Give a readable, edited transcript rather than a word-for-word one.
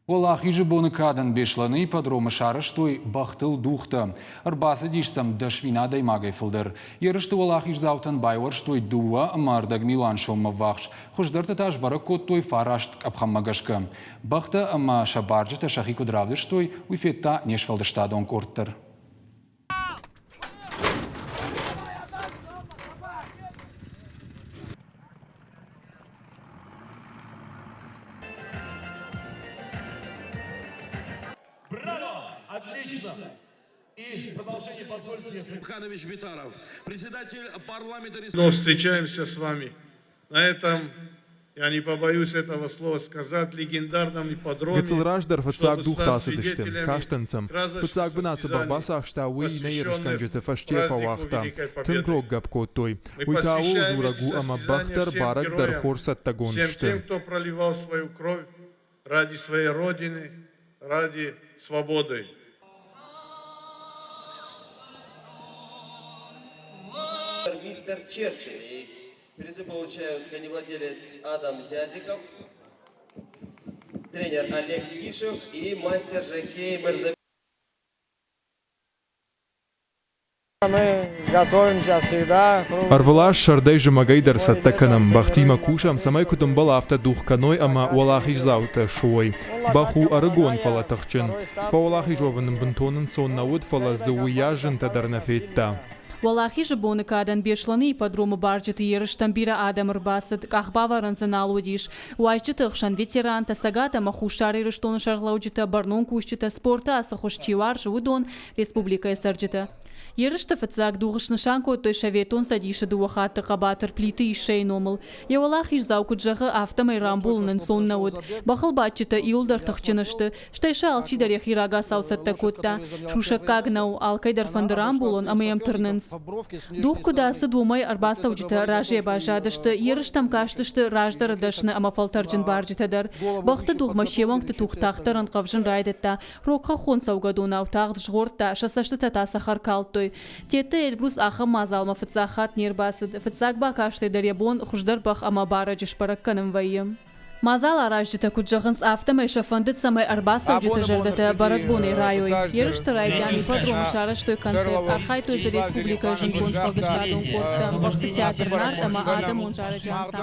Уӕлахизы боны кадӕн Беслӕны ипподромы сарӕзтой бӕхтыл дугътӕ. Ӕрбацыдис сӕм 10 000 адӕймагӕй фылдӕр. Ерысты уӕлахиздзаутӕн байуӕрстой дыууӕ ӕмӕ ӕрдӕг милуан соммӕ ввахс. Хуыздӕртӕ та сбӕрӕг кодтой фараст къӕпхӕнмӕ гӕсгӕ. Бӕхтӕ ӕмӕ сӕ барджытӕ сӕхи куыд равдыстой, уый федта не сфӕлдыстадон къорд дӕр. Браво! Отлично! И продолжение позвольте. Ханович Битаров, председатель парламента Но встречаемся с вами на этом, я не побоюсь этого слова сказать, легендарном ипподроме, Гыццыл раздӕр фыццаг чтобы дугъты стать ацыдысты, свидетелями кастӕн сӕм. красочных Фыццаг бынат цы бӕх состязаний, бацахста, уый нӕ посвященных ерысгӕнджыты фӕсте празднику фӕуагъта. Великой Тынг Победы. рог гӕпп кодтой. Мы Уый та ууыл посвящаем дзурӕг эти у, ӕмӕ бӕх состязания дӕр, всем барӕг дӕр героям, хорз цӕттӕгонд всем сты. тем, кто проливал свою кровь ради своей Родины, ради свободы. Мистер Черчилль. И призы получают коневладелец Адам Зязиков, тренер Олег Кишев и мастер жокей Мырза. Мы готовимся всегда. Ӕрвылаз сӕрдӕй зымӕгӕй дӕр цӕттӕ кӕнӕм, бӕхтимӕ кусӕм, цӕмӕй куыд ӕмбӕлы, афтӕ дугъ кӕной ӕмӕ уӕлахиздзаутӕ суой. Бӕх у ӕрыгон, фӕлӕ тыхджын. Фӕуӕлахиз уӕвын ын бынтон ӕнцон нӕ уыд, фӕлӕ дзы уыйас зынтӕ дӕр нӕ федта. Уӕлахизы боны кадӕн Беслӕны ипподромы барджыты ерыстӕм бирӕ адӕм ӕрбацыд, къахбавӕрӕн дзы нал уыдис. Уазджыты хсӕн ветерантӕ, Цӕгат ӕмӕ Хуссар Ирыстоны сӕргълӕуджытӕ, бӕрнон кусджытӕ, спорты ацы хуыз чи уарзы, уыдон, республикӕйы цӕрджытӕ. Ерысты фыццаг дугъ снысан кодтой Советон Цӕдисы дыууӕ хатты хъӕбатыр Плиты Иссӕйы номыл. Йӕ уӕлахиздзау куыд зӕгъы, афтӕмӕй рамбулын ӕнцон нӕ уыд. Бӕхылбадджытӕ иуылдӕр тыхджын сты, стӕй сӕ алчидӕр йӕхи рагацау цӕттӕ кодта. Сусӕггаг нӕу, алкӕй дӕр фӕнды рамбулын ӕмӕ йӕм тырнынц. Дугъ куыд ацыд, уымӕй ӕрбацӕуджытӕ разыйӕ баззадысты, ерыстӕм кастысты раздӕры дӕсны ӕмӕ фӕлтӕрджын барджытӕ дӕр. Бӕхты дугъмӕ се уӕнгты туг тагъддӕр ӕнхъӕвзын райдыдта, Рог хӕххон цӕугӕдонау тагъд згъордта, сӕ цӕстытӕ та цӕхӕр калдтой. Тедты Эльбрус ахӕм мадзалмӕ фыццаг хатт не рбацыд. Фыццаг бакастӕй дӕр йӕ бон хуыздӕр бӕх ӕмӕ барӕджы сбӕрӕг кӕнын вӕййы. Мадзал аразджытӕ куыд зӕгъынц, афтӕмӕй сӕ фӕндыд, цӕмӕй ӕрбацӕуджыты зӕрдӕтӕ бӕрӕгбонӕй райой. Ерысты райдиан ипподромы сарӕзтой концерт, архайдтой дзы республикӕйы зындгонд сфӕлдыстадон къордтӕ, бӕхты театр Нарт ӕмӕ адӕмон зарӕджы ансамбль.